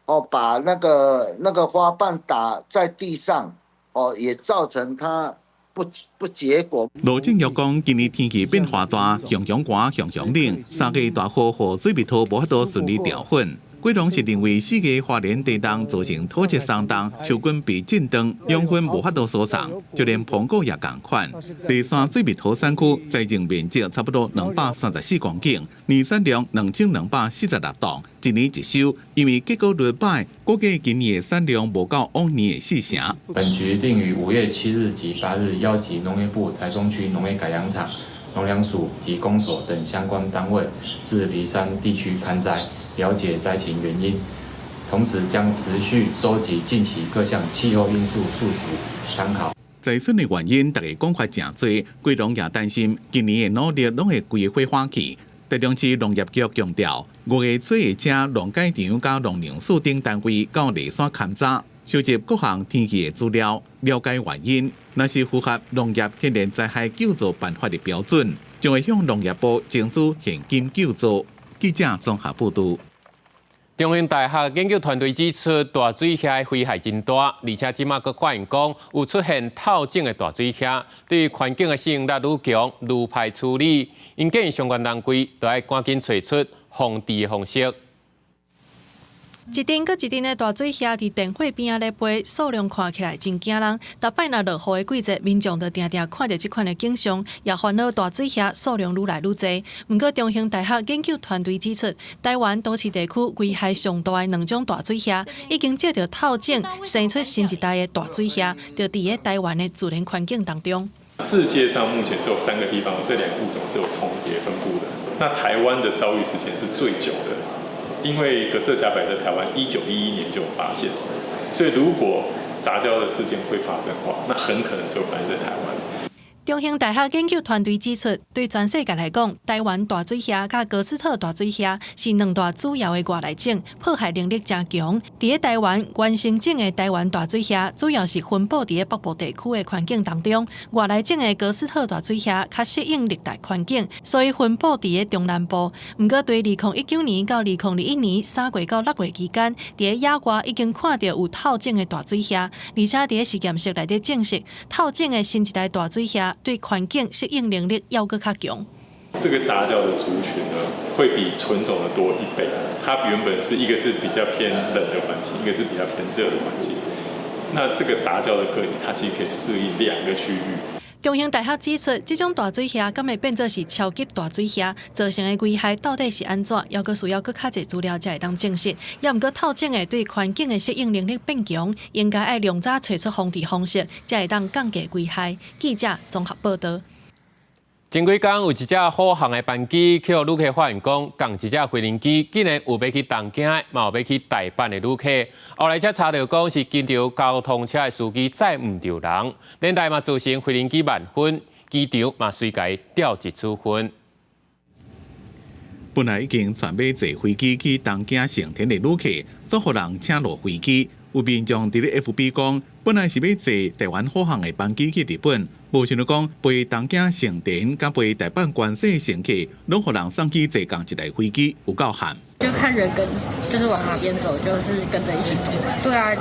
哦，把那個花瓣打在地上，哦，也造成它不結果。羅正玉講，今年天氣變化大，常常寒，常常冷，3月大雨予水蜜桃無法度順利授粉。果農是認為四月花蓮地動造成土質鬆動，樹根被震斷，養分無法度輸送，就連蘋果也仝款。梨山水蜜桃產區栽種面積差不多234公頃，年產量2246噸，一年一收。因為結果率歹，估計今年的產量無夠往年的四成。本局定於5月7日及8日邀集農業部台中區農業改良場、農糧署及公所等相關單位至梨山地區勘災，了解災情原因，同時將持續收集近期各項氣候因素數值參考。災損的原因，大家講法誠濟，果農也擔心今年的努力攏會規火花去。台中市農業局強調，5月初會請農改場佮農糧署等單位到梨山勘查，收集各項天氣的資料，了解原因。若是符合農業天然災害救助辦法的標準，將會向農業部爭取現金救助。記者綜合報導。中興大學研究團隊指出，大水蝦危害真大，而且這馬閣發現講有出現透種的大水蝦，對環境的適應力愈強，愈歹處理。𪜶建議相關單位都愛趕緊揣出防治的方式。一陣閣一陣的大水蝦佇電火邊仔咧飛，數量看起來真驚人。逐擺若落雨的季節，民眾就定定看著這款的景象，也煩惱大水蝦數量愈來愈濟。毋過中興大學研究團隊指出，台灣都市地區危害上大的兩種大水蝦，已經藉著透種生出新一代的大水蝦，就佇咧台灣的自然環境當中。世界上目前只有三個地方，這兩個物種是有重疊分布的。那台灣的遭遇時間是最久的。因為葛氏夾百在台灣1911年就有發現，所以如果雜交的事件會發生的話，那很可能就發生在台灣。中興大學研究團隊指出，對全世界來講，台灣大水蝦佮哥斯特大水蝦是兩大主要的外來種，破壞能力誠強。佇咧台灣原生種的台灣大水蝦，主要是分布佇咧北部地區的環境當中；外來種的哥斯特大水蝦較適應熱帶環境，所以分布佇咧中南部。毋過，對2019年到2021年3月到6月期間，佇咧野外已經看著有透種的大水蝦，而且佇咧實驗室內底證實，透種的新一代大水蝦對環境適應能力猶閣較強。這個雜交的族群呢，會比純種的多一倍。它原本是一個是比較偏冷的環境，一個是比較偏熱的環境。那這個雜交的個體，它其實可以適應兩個區域。中興大學指出，這種大水蝦敢會變做是超級大水蝦，造成的危害到底是按怎？猶閣需要閣較濟資料才會當證實。猶毋過透種的對環境的適應能力變強，應該愛量早揣出防治方式，才會當降低危害。記者綜合報導。前幾工有一隻虎航的班機，予旅客發現講，仝一隻飛行機竟然有欲去東京，嘛有欲去大阪的旅客。後來才查著講是機場交通車的司機載毋著人，連帶嘛造成飛行機慢分，機場嘛隨共調職處分。本來已經準備坐飛機去東京成田的旅客，煞予人請落飛機。有民眾佇咧 FB 講，本來是欲坐台灣虎航的班機去日本，無想著講飛東京成田佮飛大阪關西的乘客，攏予人送去坐仝一台飛機，有夠慘。就看人跟，就是往哪邊走，就是跟着一起走。對啊，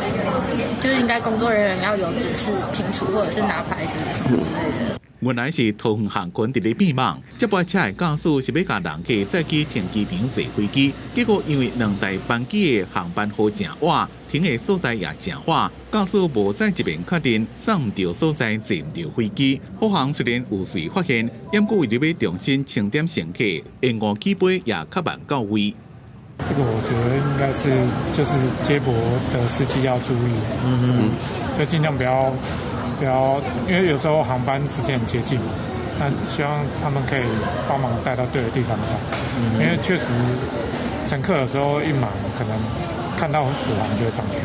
就是應該工作人員要有指示清楚，或者是拿牌子什麼之類的。原來是桃園航空佇咧變網，這擺車的駕駛是欲共人客載去停機坪坐飛機，結果因為兩台班機的航班號誠倚，停的所在也誠遠，駕駛無再一面確認，送毋著所在坐毋著飛機。虎航雖然有隨發現，毋過為著欲重新清點乘客，延誤起飛也較慢到位。這個我覺得應該是就是接駁的司機要注意，就盡量不要，因為有時候航班時間很接近，那希望他們可以幫忙帶到對的地方吧。因為確實乘客有時候一忙，可能看到虎航就會上去。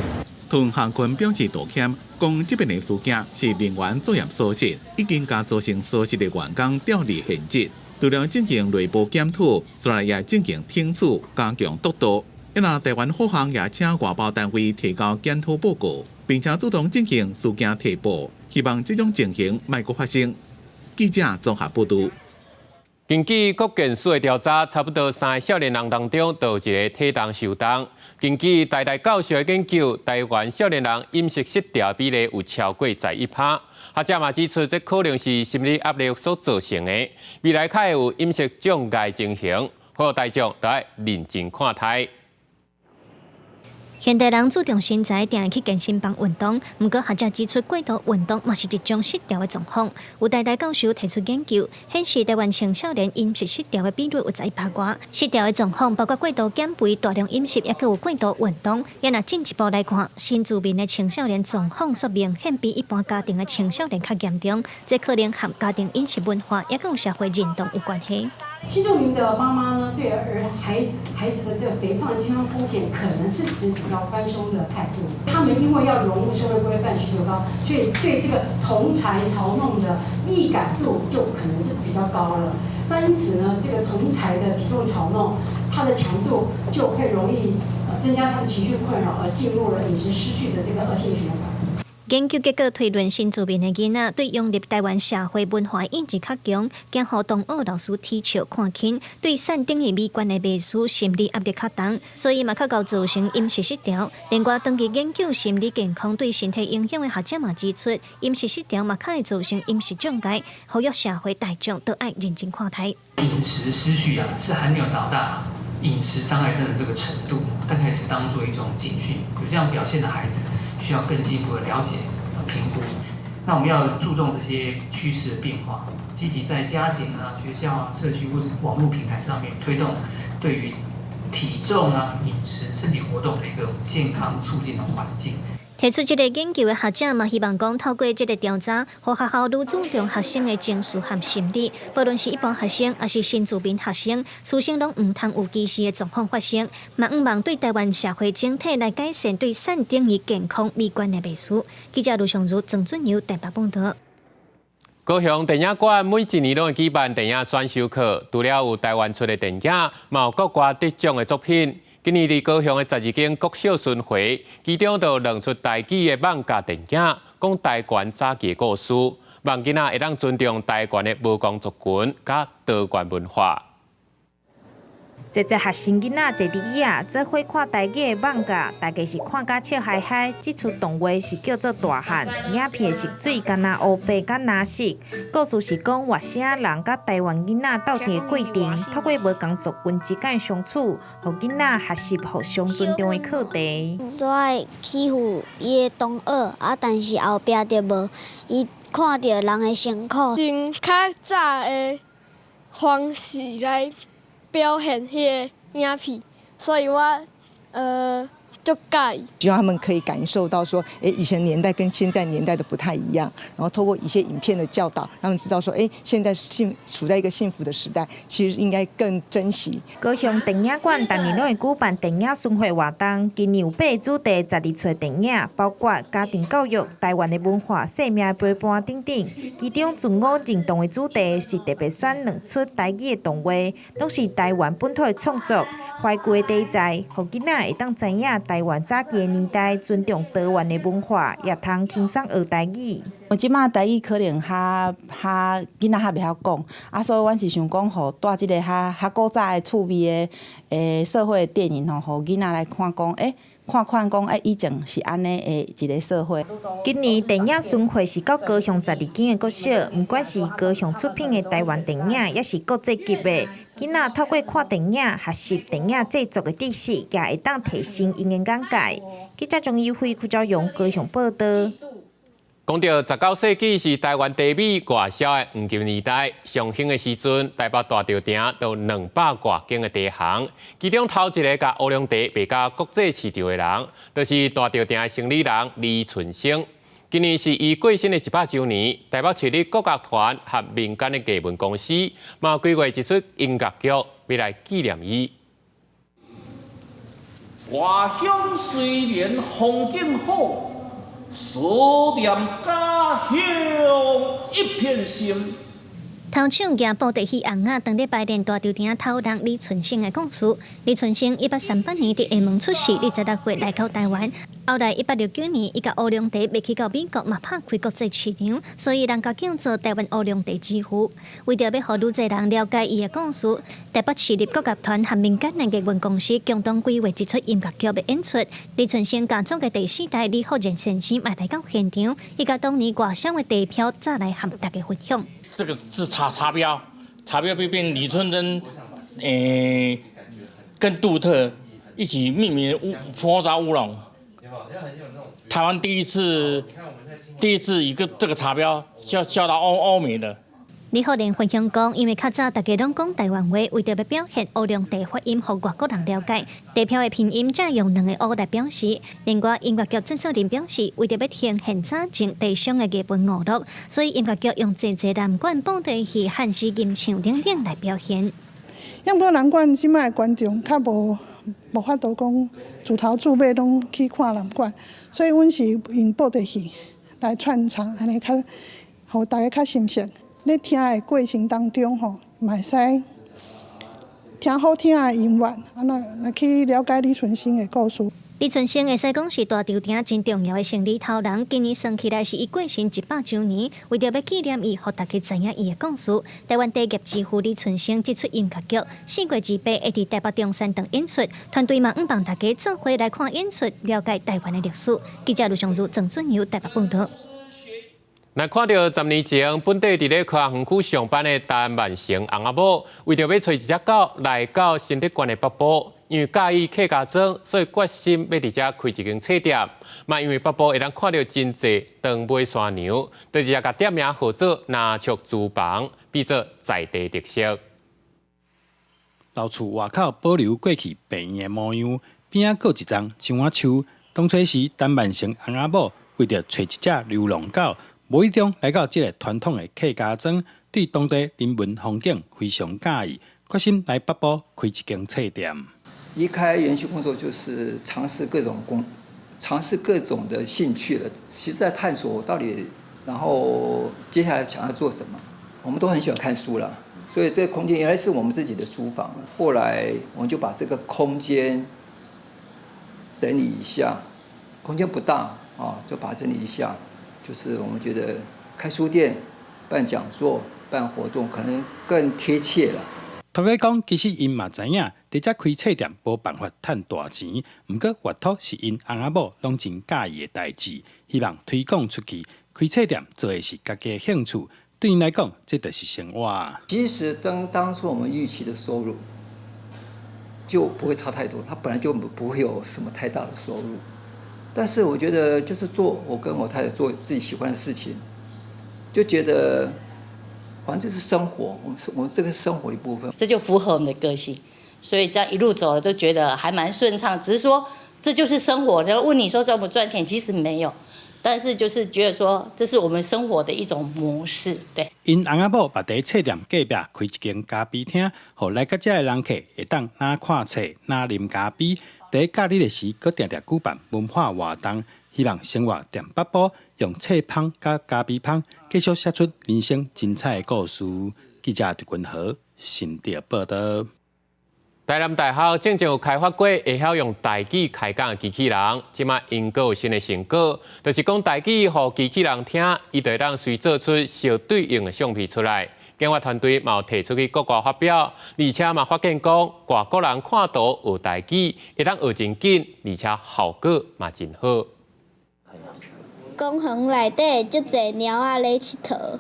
桃園航空表示道歉，講這邊的事件是人員作業疏失，已經共造成疏失的員工調離現職，除了進行內部檢討，煞來也進行懲處，加強督導。若台灣虎航也請外包單位提交檢討報告，並且主動進行事件提報，希望這種情形莫閣發生。記者綜合報導。根據國健署的調查，差不多三个少年人當中，就有一个體重受重。根據台大教授的研究，台灣少年人飲食失調比例有超過11%。學者嘛指出，這可能是心理壓力所造成的。未來較會有飲食障礙情形，呼籲大眾都愛認真看待。現代人注重身材，定會去健身房運動。毋過學者指出，過度運動嘛是一種失調的狀況。有台大教授提出研究，顯示台灣青少年飲食失調的比率有11%外。失調的狀況包括過度減肥、大量飲食，抑閣有過度運動。也若進一步來看，新住民的青少年狀況，煞明顯比一般家庭的青少年較嚴重。這可能和家庭飲食文化，抑閣有社會認同有關係。新住民的媽媽呢，對兒孩孩子的這個肥胖的健康風險，可能是持比較寬鬆的態度。他們因為要融入社會規範需求高，所以對這個同儕嘲弄的易感度就可能是比較高了。那因此呢，這個同儕的體重嘲弄，它的強度就會容易增加他的情緒困擾，而進入了飲食失序的這個惡性循環。研究結果推論，新住民的囡仔對融入台灣社會文化印記較強，驚予同學老師恥笑看輕，對散等於美觀的迷思心理壓力較重，所以嘛較𠢕造成飲食失調。另外，長期研究心理健康對身體影響的學者嘛指出，飲食失調嘛較會造成飲食障礙，呼籲社會大眾都愛認真看待。飲食失序啊，是還沒有到達飲食障礙症的這個程度，但可以是當做一種警訊，有這樣表現的孩子，需要更進一步的了解、評估。那我們要注重這些趨勢的變化，積極在家庭啊、學校啊、社區或是網絡平台上面推動對於體重啊、飲食、身體活動的一個健康促進的環境。提出這個研究的學者嘛，希望講透過這個調查，予學校愈注重學生的情緒和心理，無論是一般學生，抑是新住民學生，師生攏毋通有歧視的狀況發生。嘛，向望對台灣社會整體來改善對散等於健康美觀的迷思。記者盧尚如、曾俊友台北報道。高雄電影館每一年攏會舉辦電影選修課，除了有台灣出的電影，嘛有國外得獎的作品。今年佇高雄的12間國小巡迴，其中就有兩齣台語的艋舺電影，講台灣早期的故事，望囡仔會當尊重台灣的無仝族群佮多元文化。濟濟學生囡仔坐佇椅仔，做伙看台語的艋舺，大家是看甲笑嗨嗨。這齣動畫是叫做大漢，影片的色水敢若烏白佮藍色。故事是講外省人佮台灣囡仔鬥陣的過程，透過無仝族群之間相處，予囡仔學習互相尊重的課題。都愛欺負伊的同學，啊，但是後壁就無，伊看著人的辛苦。用較早的方式來表現彼個影片，所以我足佮意。希望他們可以感受到說，欸，以前年代跟現在年代的不太一樣，然後透過一些影片的教導，讓他們知道說，欸，現在處在一個幸福的時代，其實應該更珍惜。高雄電影館逐年攏會舉辦電影巡迴活動，今年有八個主題，12齣電影，包括家庭教育、台灣的文化、生命的陪伴等等。其中自我認同的主題是特別選兩齣台語的動畫，攏是台灣本土的創作，懷舊的題材，予囡仔會當知影台灣早期的年代，尊重多元的文化，也通輕鬆學台語。我這馬台語可能較較囡仔較袂曉講，啊，所以阮是想講，予帶這个較較古早的趣味的社會的電影吼，予囡仔來看講，欸，看看講，欸，以前是按呢的一个社會。今年電影巡迴是到高雄12間的國小，毋管是高雄出品的台灣電影，抑是國際級的，囡仔透過看電影學習電影製作的知識，也會當提升𪜶的眼界。記者鍾怡輝、邱昭勇高雄報道。講到19世紀是台灣茶米外銷的黃金年代，上興的時陣，台北大稻埕就有200外間的茶行，其中頭一个共烏龍茶賣到國際市場的人，就是大稻埕的生理人李春生。今年是伊過身的100週年，台北市立國樂團和民間的藝文公司，嘛規劃一齣音樂劇，欲來紀念伊。外鄉雖然風景好，思念家鄉一片心。頭唱舉布袋戲尪仔，當咧排練大稻埕頭人李春生的故事。李春生1838年佇廈門出世，26歲來到台灣。後來1869年，伊共烏龍茶賣去到美國，嘛拍開國際市場，所以人共叫做台灣烏龍茶之父。為著欲予愈濟人了解伊的故事，台北市立國樂團和民間的藝文公司共同規劃一齣音樂劇的演出。李春生家族的第四代李福仁先生嘛來到現場，伊共當年外銷的茶票載來和大家分享。這個是茶標，茶標變變李春生，更獨特，一起命名烏佛沙烏龍。台灣第一次一個這個茶標銷到歐美的。李浩然分享講，因為較早大家攏講台灣話，為著欲表現烏龍茶發音，予外國人了解，茶標的拼音才用兩个烏來表示。另外，音樂劇製作人表示，為著欲呈現早前茶商的藝文娛樂，所以音樂劇用濟濟南管布袋戲、漢詩吟唱等等來表現。因為南管這擺的觀眾較無法度講自頭自尾攏去看南管，所以阮是用布袋戲來串場，按呢較予大家較新鮮。咧聽的過程當中吼，嘛會使聽好聽的音樂，啊，來去了解李春生的故事。李春生會使講是大稻埕真重要的生理頭人，今年算起來是伊過身100週年，為著欲紀念伊，予大家知影伊的故事。台灣茶業之父李春生這齣音樂劇4月28會佇台北中山堂演出，團隊嘛向望大家做伙來看演出，了解台灣的歷史。記者盧尚如、鄭俊友台北報導。來看著10年前，本地佇咧科學園區上班的陳萬成翁仔某，為著欲揣一隻狗來到新竹縣的北部，因為佮意客家莊，所以決心欲佇遮開一間冊店。嘛，因為北部會當看著真濟長尾山娘，就直接共店名號做林竹書房，變做在地特色。老厝外口保留過去病院的模樣，邊仔閣有一叢樟仔樹。當初時，陳萬成翁仔某為著揣一隻流浪狗，無意中來到這个傳統的客家莊，對當地人文風景非常佮意，決心來北部開一間冊店。離開園區工作就是嘗試各種的興趣了。其實在探索到底，然後接下來想要做什麼。我們都很喜歡看書了，所以這個空間原來是我們自己的書房了。後來我們就把這個空間整理一下，空間不大啊，就把它整理一下。就是我們覺得開書店、辦講座、辦活動可能更貼切了。頭家講，其實𪜶嘛知影，佇遮開冊店無辦法趁大錢，毋過閱讀是𪜶翁仔某攏真佮意的代誌，希望推廣出去。開冊店做的是家己的興趣，對𪜶來講，這就是生活。其實當初我們預期的收入就不會差太多，他本來就不會有什麼太大的收入。但是我覺得，就是做我跟我太太做自己喜歡的事情，就覺得反正是生活，我們這個是生活的一部分。這就符合我們的個性，所以這樣一路走了都覺得還蠻順暢。只是說這就是生活，然後問你說賺不賺錢，其實沒有，但是就是覺得說這是我們生活的一種模式。對。𪜶翁仔某嘛佇冊店隔壁開一間咖啡廳，予來到遮的人客會當若看冊，若啉咖啡。佇假日的時，閣定定舉辦文化活動，希望生活踮北部，用冊芳佮咖啡芳，繼續寫出人生精彩的故事。記者陳君豪新竹報導。台南大學進前有開發過會曉用台語開講的機器人，這馬𪜶閣有新的成果，就是講台語予機器人聽，伊就會當隨做出相對應的相片出來。研發團隊嘛有提出去國外發表，而且嘛發現講外國人看圖學台語，會當學真緊，而且效果嘛真好。公園內底足濟貓仔咧𨑨迌。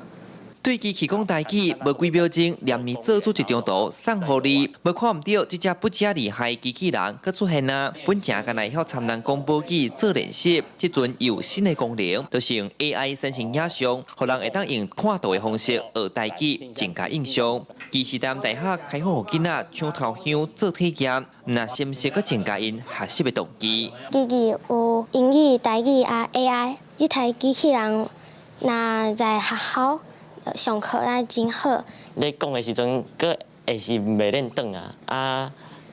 對機器講台語，無幾秒鐘，連連做出一張圖送予你。無看毋著，這隻不遮厲害機器人閣出現啊！本前敢若會曉參人講母語做練習，這陣有新的功能，就是用 AI 生成影像，予人會當用看圖的方式學台語，增加印象。其實台南大學開放予囡仔搶頭香做體驗，毋但深色閣增加𪜶學習的動機。機器有英語、台語啊 AI，這台機器人若在學校上課啊真好。咧講的時陣，閣會是袂練轉啊，啊，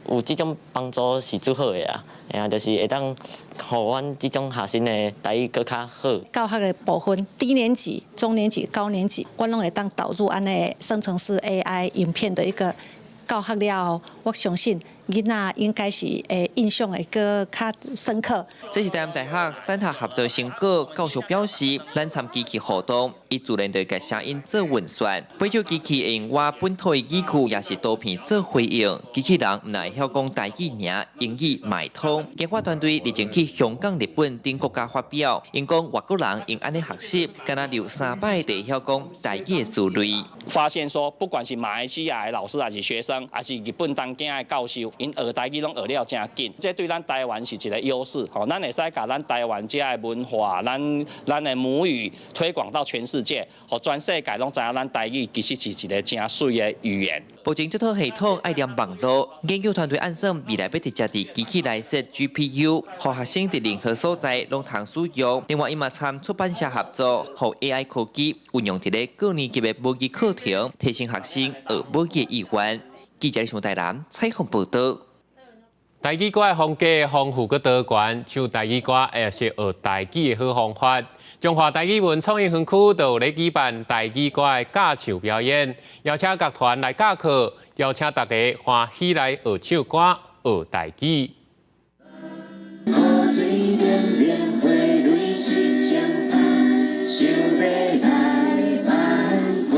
有這種幫助是足好的啊，嘿啊，就是會當予阮這種學生的台語閣較好。教學的部分，低年級、中年級、高年級，阮攏會當導入按呢生成式 AI 影片的一個教學了後，我相信囡仔應該是會印象會閣較深刻。這是台南大學產學合作成果。教授表示，咱參機器互動，伊自然就會共聲音做運算。不少機器會用我本土的語句，抑是圖片做回應。機器人毋但會曉講台語爾，英語嘛會通。研發團隊日前去香港、日本等國家發表，𪜶講外國人用按呢學習，敢若溜三擺就會曉講台語的思維。發現說，不管是馬來西亞的老師，還是學生，還是日本東京的教授，𪜶學台語攏學了誠緊，這對咱台灣是一个優勢。吼，咱會使共咱台灣遮的文化，咱的母語推廣到全世界，予全世界攏知影咱台語其實是一个誠媠的語言。目前這套系統愛連網路，研究團隊按算未來欲直接佇機器內設 GPU，予學生佇任何所在攏通使用。另外，伊嘛參出版社合作，予 AI 科技運用佇咧高年級的母語課程，提升學生學母語的意願。記者上台南採訪報道。台語歌的風格豐富閣多元，唱台語歌也是學台語的好方法。中華台語文創意園區就有咧舉辦台語歌的教唱表演，邀請樂團來教課，邀請大家歡喜來學唱歌、學台語。雨水連綿花蕊是槍拍，想欲來挽回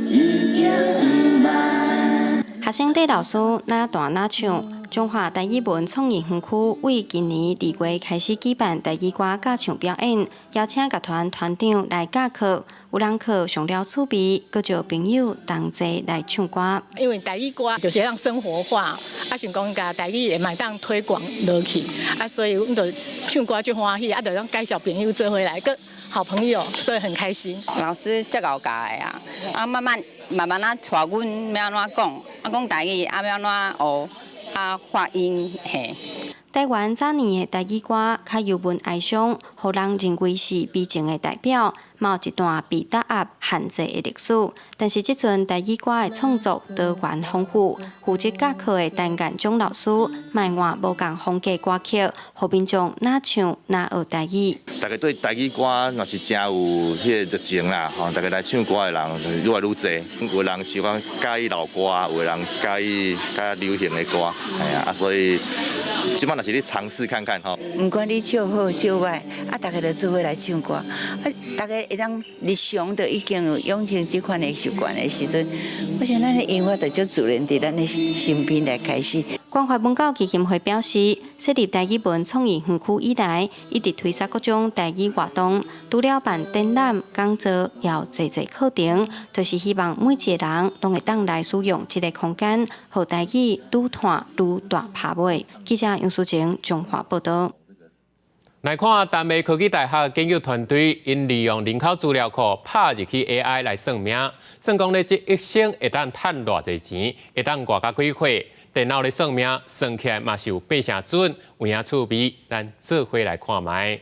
已經慢。學生綴老師若彈若唱，中華台語文創意園區為今年2月開始舉辦台語歌教唱表演，邀請樂團團長來教課，有人課上了趣味，閣招朋友同齊來唱歌。因為台語歌就是讓生活化，啊想講共台語會嘛當推廣落去，啊所以阮就唱歌就歡喜，啊就當介紹朋友做伙來，閣好朋友，所以很開心。老師足𠢕教的啊，啊慢慢慢慢仔帶阮欲按怎講，啊講台語啊欲按怎學，啊發音嘿。台灣早年的台語歌較幽悶哀傷，予人認為是悲情的代表，嘛有一段被打壓限制的歷史。但是這陣台語歌的創作多元豐富，負責教課的陳建忠老師，嘛換無仝風格歌曲，予民眾若唱若學台語。大家對台語歌若是誠有彼个熱情啦，吼！大家來唱歌的人愈來愈濟，有的人喜歡佮意老歌，有的人佮意較流行的歌，係啊，啊所以這擺若是咧嘗試看看吼。毋管你唱好唱䆀，啊，大家就做伙來唱歌，啊，大家會當日常就已經有養成這款的習慣的時陣，我想咱的音樂就足自然佇咱的身邊來開始。關懷文教基金會表示，設立台語文創意園區以來，一直推捒各種台語活動，除了辦展覽、講座，也有濟濟課程，就是希望每一个人攏會當來使用這个空間，予台語愈傳愈大拍尾。記者楊淑晴中華報道。來看丹麥科技大學研究團隊，𪜶利用人口資料庫拍入去 AI 來算命，算講咧這一生會當趁偌濟錢，會當活到幾歲？電腦咧算命，算起來嘛是有八成準，有影趣味，咱做伙來看覓。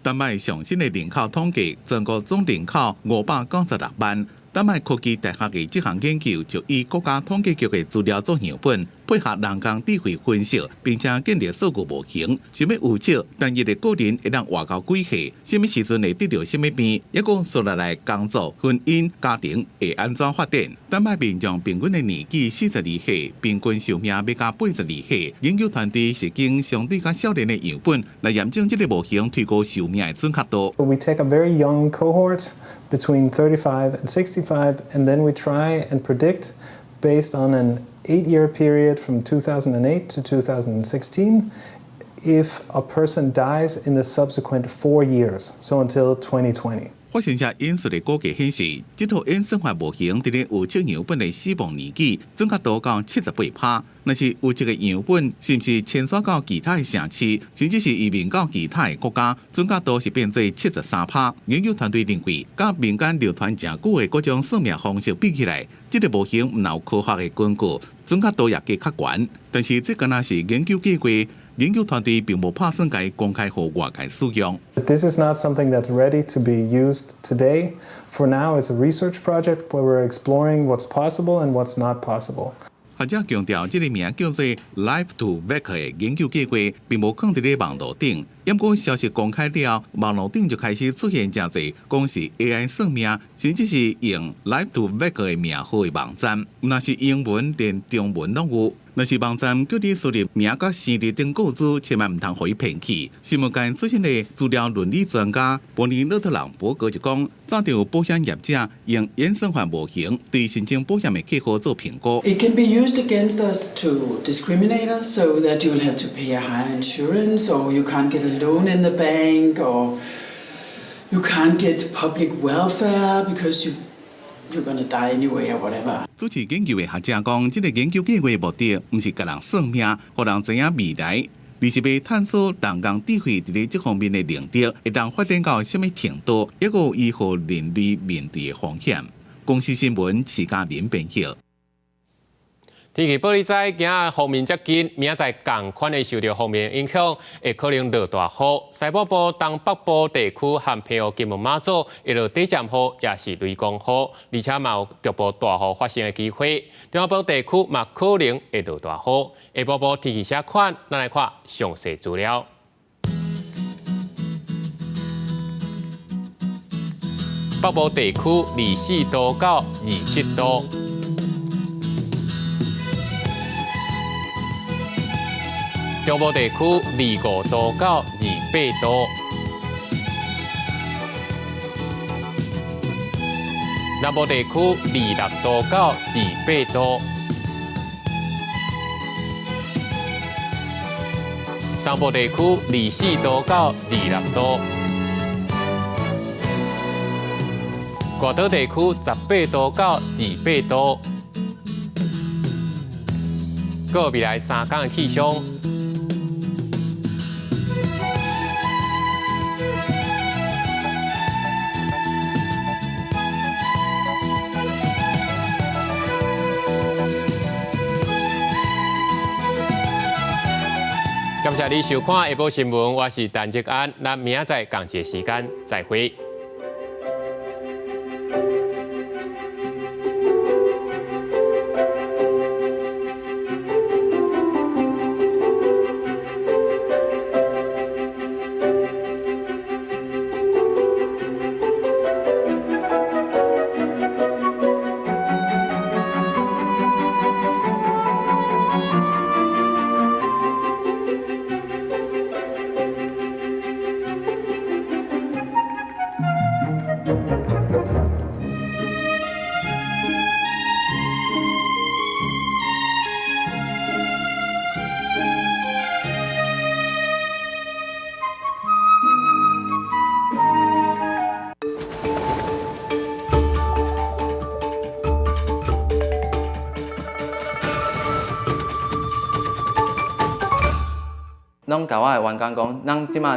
丹麥上新的人口統計，全國總人口596萬。丹麥科技大學的這項研究就以國家統計局的資料做樣本，配合人工智慧分析，並且建立數據模型，想欲預測單一的個人會當活到幾歲，啥物時陣會得著啥物病，抑閣紲落來工作、婚姻、家庭會按怎發展。丹麥民眾平均的年紀42歲，平均壽命欲到82歲。研究團隊是經相對較少年的樣本來驗證這个模型推估壽命的準確度。 We take a very young cohort between 35 and 65, and then we try and predict based on an 8-year period from 2008 to 2016 if a person dies in the subsequent 4 years, so until 2020. 發現者引述的估計顯示，這套演算法模型佇咧預測樣本的死亡年紀準確度到78%。若是有一个樣本是毋是遷徙到其他的城市，甚至是移民到其他的國家，準確度是變做73%。研究團隊認為，佮民間流傳誠久的各種算命方式比起來，這个模型毋但有科學的根據，準確度也加較懸。但是這敢若是研究計劃。研究團隊並無拍算共伊公開予外界使用。 This is not something that's ready to be used today. For now, it's a research project where we're exploring what's possible and what's not possible. 學者強調，這个名叫做 Life2Vec 的研究計劃，並無囥佇咧網路頂。毋過消息公開了，網路頂就開始出現誠濟講是 AI 算命，甚至是用 Life2Vec 的名號的網站，毋但是英文，連中文攏有。若是網站叫你輸入名佮生日等個資，千萬毋通予伊騙去。新聞界出身的資料倫理專家伯尼勒特朗伯格就講，早就有保險業者用演算法模型對申請保險的客戶做評估。 It can be used against us to discriminate us so that you will have to pay a higher insurance or you can't get a loan in the bank or you can't get public welfare because you You're gonna die anyway or whatever. 主持研究的學者講，這个研究計劃目的毋是共人算命，予人知影未來，而是欲探索人工智慧佇咧這方面的能力，會當發展到啥物程度，抑閣有伊予人類面對的風險。公視新聞，徐嘉玲編譯。天氣報你知，今仔鋒面接近，明仔載仝款會受著鋒面影響，會可能落大雨。西半部、東北部地區和澎湖、金門、馬祖會落短暫雨，抑是雷公雨，而且嘛有局部大雨發生的機會。中南部地區嘛可能會落大雨。下晡晡天氣啥款，咱來看詳細資料。北部地區24度到27度。中部地區25度到28度，南部地區26度到28度，東部地區24度到26度，外島地區18度到28度，閣未來3工的氣象。感謝你收看下晡新聞，我是陳哲安，咱明仔載仝一个時間再會。攏共我的員工講，咱這馬。